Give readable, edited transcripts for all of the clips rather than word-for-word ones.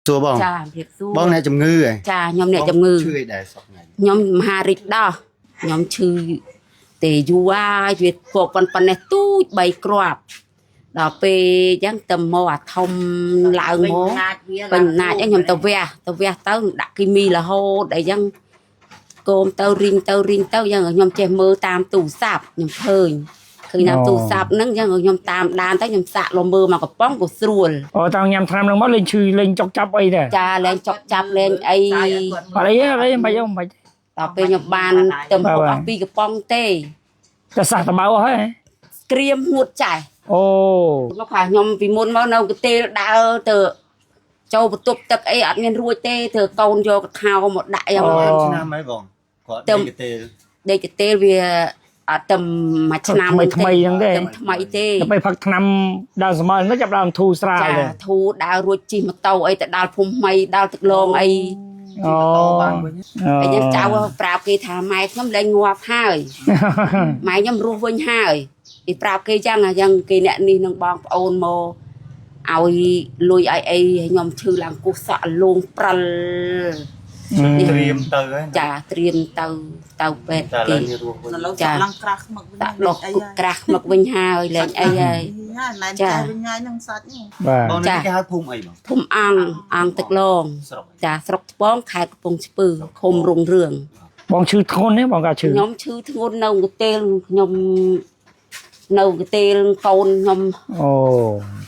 សួរបង ចាជំរាបសួរ បងអ្នកជំងឺហ៎ ចាខ្ញុំអ្នកជំងឺ ឈឺអីដែរសោះថ្ងៃនេះ ខ្ញុំមហារិទ្ធដោះខ្ញុំឈឺទេយូរហើយវាពកប៉ុនប៉ុណ្ណេះទូច3គ្រាប់ដល់ពេលអញ្ចឹងទៅមកអាធំឡើងមកពេញអំណាចអីខ្ញុំទៅវះទៅវះទៅដាក់គីមីរហូតអីចឹងគោមទៅរីងទៅរីងទៅអញ្ចឹងខ្ញុំចេះមើលតាមទូរស័ព្ទខ្ញុំឃើញឃើញតាមទូរស័ព្ទហ្នឹងអញ្ចឹងខ្ញុំតាមដានទៅខ្ញុំសាក់លមើលមកកំប៉ុងក៏ស្រួល អូតាំងញ៉ាំថ្នាំហ្នឹងមកលេងឈឺលេងចុកចាប់អីដែរ ចាលែងចុកចាប់លែងអី អត់អីទេអត់អីមិនបាច់ទេមិនបាច់ ដល់ពេលខ្ញុំបានទៅហូបអស់ពីរកំប៉ុងទេ តែសះតបៅអស់ហើយ ក្រៀមហួតចេះ អូ មកថាខ្ញុំពីមុនមកនៅកទេលដើរទៅចូលបន្ទប់ទឹកអីអត់មានរួចទេធ្វើកូនយកកថោមកដាក់យ៉ាង ប្រហែលឆ្នាំហើយបងគាត់ដេកកទេល ដេកកទេលវាអត់តែមួយឆ្នាំ ថ្មីថ្មីហ្នឹងទេ តែថ្មីទេ ទៅពេលផឹកថ្នាំដើមសម័យហ្នឹងចាប់ដើមធូរស្រាល ចា ទេ ធូរដើររួចជិះម៉ូតូអីទៅដល់ភូមិថ្មីដល់ទឹកលងអី អូ បានវិញ ហើយខ្ញុំចៅប្រាប់គេថាម៉ែខ្ញុំលែងងាប់ហើយ ម៉ែខ្ញុំរស់វិញហើយគេប្រាប់គេចឹងអញ្ចឹងគេអ្នកនេះនឹងបងប្អូនមកឲ្យលុយឲ្យអីឲ្យខ្ញុំឈឺឡើងគោះសក់លងព្រិល ត្រៀមទៅហើយ ចាត្រៀមទៅទៅពេទ្យ តែ គេ ឥឡូវនេះរស់វិញ ឥឡូវចាឡើងក្រាស់ខ្មឹកវិញ ដាក់ដោះគុកក្រាស់មកវិញហើយលែងអីហើយ ហើយណែនចែវិញហើយនឹងសាច់នេះ បាទ បងនេះគេហៅភូមិអីបង ភូមិអង្គអង្គទឹកលង ស្រុក ចាស្រុកថ្ពងខេត្តកំពង់ស្ពឺឃុំរុងរឿង បងឈឺធ្ងន់ទេបងកាឈឺ ខ្ញុំឈឺធ្ងន់នៅកទេលខ្ញុំនៅកទេលកូនខ្ញុំ អូ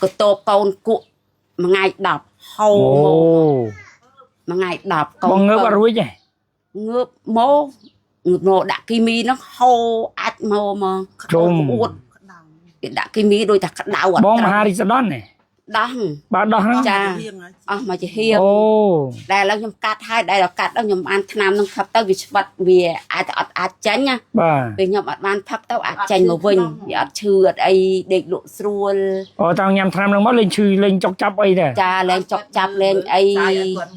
កតបកូនគក់មួយថ្ងៃ10ហូ អូ មួយថ្ងៃ10កូន បងងើបអត់រួចទេ ងើបមកងើបមកដាក់គីមីហ្នឹងហូរអាចមកមក ជុំ អួត ក្តៅ គេដាក់គីមីដូចតែក្តៅអត់ បងមហារិទ្ធសដនទេ ដោះ បាទដោះហ្នឹង ចា រៀងហើយ អស់មកជាហៀង អូ ដែលឥឡូវខ្ញុំកាត់ហើយដែលដល់កាត់ដល់ខ្ញុំបានថ្នាំហ្នឹងផឹកទៅវាច្បាត់វាអាចតែអត់អាចចាញ់ណា បាទ ពេលខ្ញុំអត់បានផឹកទៅអាចចាញ់មកវិញវាអត់ឈឺអត់អីដេកលក់ស្រួល អូតាំងញ៉ាំថ្នាំហ្នឹងមកលេងឈឺលេងចុកចាប់អីដែរ ចាលែងចុកចាប់លែងអី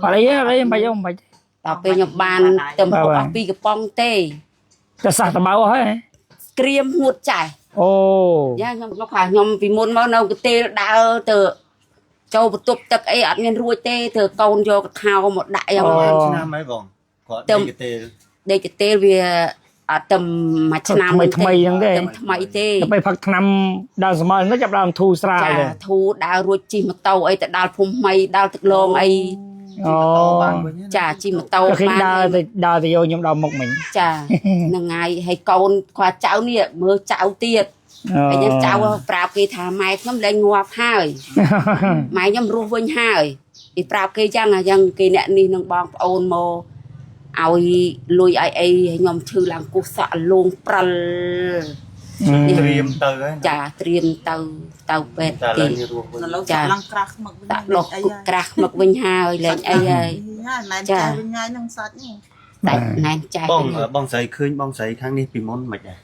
អត់អីទេអត់អីមិនបាច់ទេមិនបាច់ទេ ដល់ពេលខ្ញុំបានទៅហូបអស់ពីរកំប៉ុងទេ តែសះតបៅអស់ហើយ ក្រៀមហួតចេះ អូ យ៉ាខ្ញុំមកថាខ្ញុំពីមុនមកនៅកទេលដើរទៅចូលបន្ទប់ទឹកអីអត់មានរួចទេធ្វើកូនយកកថោមកដាក់យ៉ាង ប្រហែលឆ្នាំហើយបងគាត់ដេកកទេល ដេកកទេលវាអត់តែមួយឆ្នាំ ថ្មីថ្មីហ្នឹងទេ តែថ្មីទេ ទៅពេលផឹកថ្នាំដើមសម័យហ្នឹងចាប់ដើមធូរស្រាល ចា ទេ ធូរដើររួចជិះម៉ូតូអីទៅដល់ភូមិថ្មីដល់ទឹកលងអី អូ បានវិញ ចាជិះម៉ូតូ ក៏ឃើញដើរទៅដើរទៅយកខ្ញុំដល់មុខមិញ ចាហ្នឹងហើយហើយកូនគាត់ចៅនេះមើលចៅទៀតហើយខ្ញុំចៅប្រាប់គេថាម៉ែខ្ញុំលែងងាប់ហើយ ម៉ែខ្ញុំរស់វិញហើយគេប្រាប់គេចឹងអញ្ចឹងគេអ្នកនេះនឹងបងប្អូនមកឲ្យលុយឲ្យអីឲ្យខ្ញុំឈឺឡើងគោះសក់លងព្រិល ត្រៀមទៅហើយ ចាត្រៀមទៅទៅពេទ្យ តែឥឡូ គេ វនេះរស់វិញ ឥឡូវចាឡើងក្រាស់ខ្មឹកវិញ ដាក់ដោះគុកក្រាស់មកវិញហើយលែងអីហើយ ហើយណែនចែវិញហើយនឹងសាច់នេះ តែណែនចេះ បងបងស្រីឃើញបងស្រីខាងនេះពីមុនមិនដែរ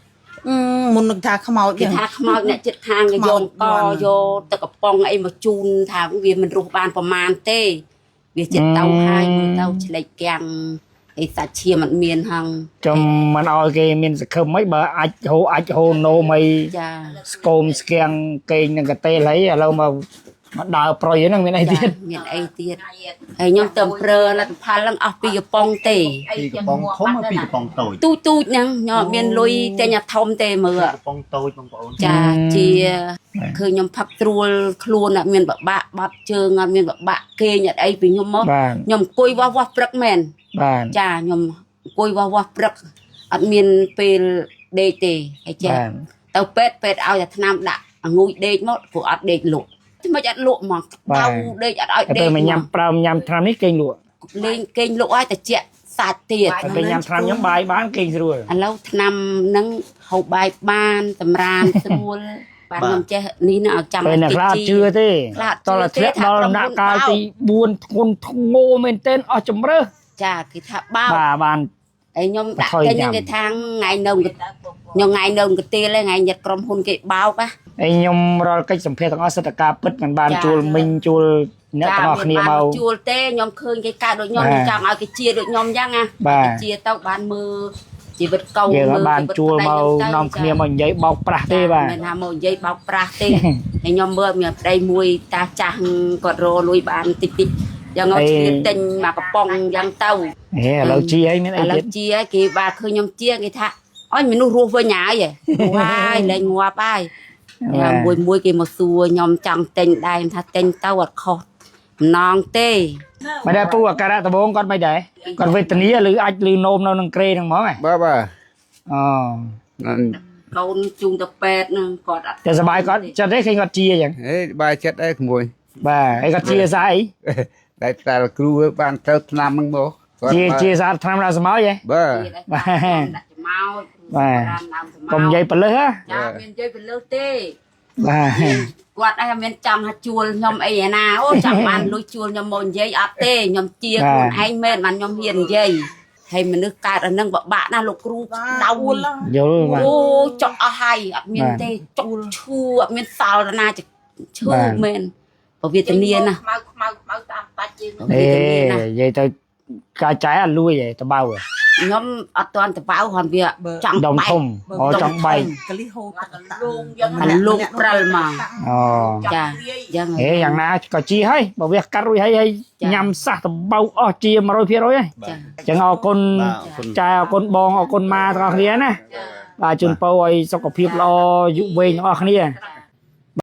មុននឹងថាខ្មោច គេថាខ្មោចអ្នកចិត្តខាងគេយកកយកទឹកកំប៉ុងអីមកជូនថាវាមិនរស់បានប្រមាណទេវាចិត្តទៅហើយមើលទៅឆ្លេកកាំងអីសាច់ឈាមអត់មានហង ចំមិនឲ្យគេមានសង្ឃឹមអីបើអាចហូអាចហូណូមអី ចា ស្គមស្គៀងកេងនឹងកតេលអីឥឡូវមកមកដើរប្រយហ្នឹងមានអីទៀត មានអីទៀតហើយខ្ញុំទៅប្រើលទ្ធផលហ្នឹងអស់ពីកំប៉ុងទេ ពីកំប៉ុងធំពីកំប៉ុងតូច ទូចទូចហ្នឹងខ្ញុំអត់មានលុយទិញអាធំទេមើល កំប៉ុងតូចបងប្អូន ចាជាឃើញខ្ញុំផឹកត្រួលខ្លួនអត់មានបបាក់បាត់ជើងអត់មានបបាក់គេងអត់អីពីខ្ញុំមក បាទ ខ្ញុំអង្គុយវាស់វាស់ព្រឹកមែន បាទ ចាខ្ញុំអង្គុយវាស់វាស់ព្រឹកអត់មានពេលដេកទេហើយចេះ បាទ ទៅពេទ្យពេទ្យឲ្យតែថ្នាំដាក់ងូយដេកមកព្រោះអត់ដេកលក់មិនអត់លក់ហ្មងដៅដេកអត់ឲ្យដេក តែពេលមកញ៉ាំប្រើញ៉ាំថ្នាំនេះគេងលក់ លេងគេងលក់ឲ្យតែជាក់សាច់ទៀត តែពេលញ៉ាំថ្នាំខ្ញុំបាយបានគេងស្រួល ឥឡូវថ្នាំហ្នឹងហូបបាយបានសម្រានស្រួលបាទខ្ញុំចេះនេះណាឲ្យចាំ ពេលអ្នកខ្លះអត់ជឿទេ ខ្លះអត់ តោះ ជឿ ធ្លាក់ដល់ដំណាក់កាលទី4ធ្ងន់ធ្ងរមែនទែនអស់ជំរើស ចាគេថាបោក បាទបាន ហើយខ្ញុំដាក់ ថយ ចេញ ញ៉ាំ គេថាថ្ងៃនៅខ្ញុំថ្ងៃនៅកាទៀលថ្ងៃញ៉ាត់ក្រុមហ៊ុនគេបោកណា ហើយខ្ញុំរាល់កិច្ចសម្ភារទាំងអស់សិតតែការពិតមិនបាន ចា ជួលមីងជួលអ្នកទាំងអស់គ្នា មិន មក ជួលទេខ្ញុំឃើញគេកើតដូចខ្ញុំ បាទ ខ្ញុំចង់ឲ្យគេជាដូចខ្ញុំអញ្ចឹងណា បាទ គេជាទៅបានមើលជីវិតកូន យើងអត់បាន ជីវិត ជួលមក ប្តីខ្ញុំទៅ នាំគ្នាមកនិយាយបោកប្រាស់ទេបាទ មិនថាមកនិយាយបោកប្រាស់ទេ ហើយខ្ញុំមើលមានប្តីមួយតាចាស់គាត់រលួយបានតិចតិច យ៉ាងងឆ្លៀតទិញមកកំប៉ុងយ៉ាងទៅ ហេឥឡូវជាអីមានអី ឥឡូ ទៀត វជាគេបាទឃើញខ្ញុំជាគេថាអញមនុស្សរស់វិញហើយរស់ហើយលែងងាប់ហើយមួយមួយគេមកសួរខ្ញុំចង់ទិញដែរថាទិញទៅអត់ខុសម្នងទេ មិនដែរពូអាការៈដបងគាត់មិនដែរគាត់វេទនាឬអាចឬនោមនៅនឹងក្រេហ្នឹងហ្មងហ៎ បាទបាទ អូ កូនជូនទៅពេទ្យហ្នឹងគាត់អត់ តែសบายគាត់ចិត្តទេឃើញគាត់ជាអញ្ចឹង ហេបាយចិត្តដែរក្មួយ បាទហើយគាត់ជាស្អី តែតែគ្រូបានទៅឆ្នាំហ្នឹងមកគាត់ ជា បាទ ជាស្អាតឆ្នាំដល់ស្មោចហ៎ បាទ បាទ ដាក់ច្មោច បាទ ដើម កុំនិយាយពលឹះហ៎ ចាមាននិយាយពលឹះទេ បាទ គាត់ឯងមានចង់ថាជួលខ្ញុំអីឯណាអូចង់បានលុយជួលខ្ញុំមកនិយាយអត់ទេខ្ញុំជាខ្លួនឯងមែនបានខ្ញុំហ៊ាននិយាយហើយមនុស្សកើតអានឹងបបាក់ណាស់លោកគ្រូដៅ យល់បាទ អូចុកអស់ហើយអត់មាន បាទ ទេចុកឈឺអត់មានសល់ណាចឈឺ បាទ មែនពវេទនាណា ខ្មៅខ្មៅខ្មៅតាមតាច់យើង អេ វេទនាណា និយាយទៅការចែអត់លួយហ៎តបៅហ៎ ខ្ញុំអត់ទាន់តបៅគ្រាន់វាចង់ បែក ដុំធំអូចង់បែក កលិហូតលងយ៉ាង អាលោកព្រិលមក អូ ចាយ៉ាង ហេយ៉ាងណាក៏ជាហើយបើវាកាត់រួចហើយហើយ ចា ញ៉ាំសះតបៅអស់ជា100%ហើយ ចា អញ្ចឹងអរគុណ បាទអរគុណ ចែអរគុណបងអរគុណម៉ាទាំងអស់គ្នាណាបាទជូនពរឲ្យសុខភាពល្អយុវវែងទាំងអស់គ្នា ចា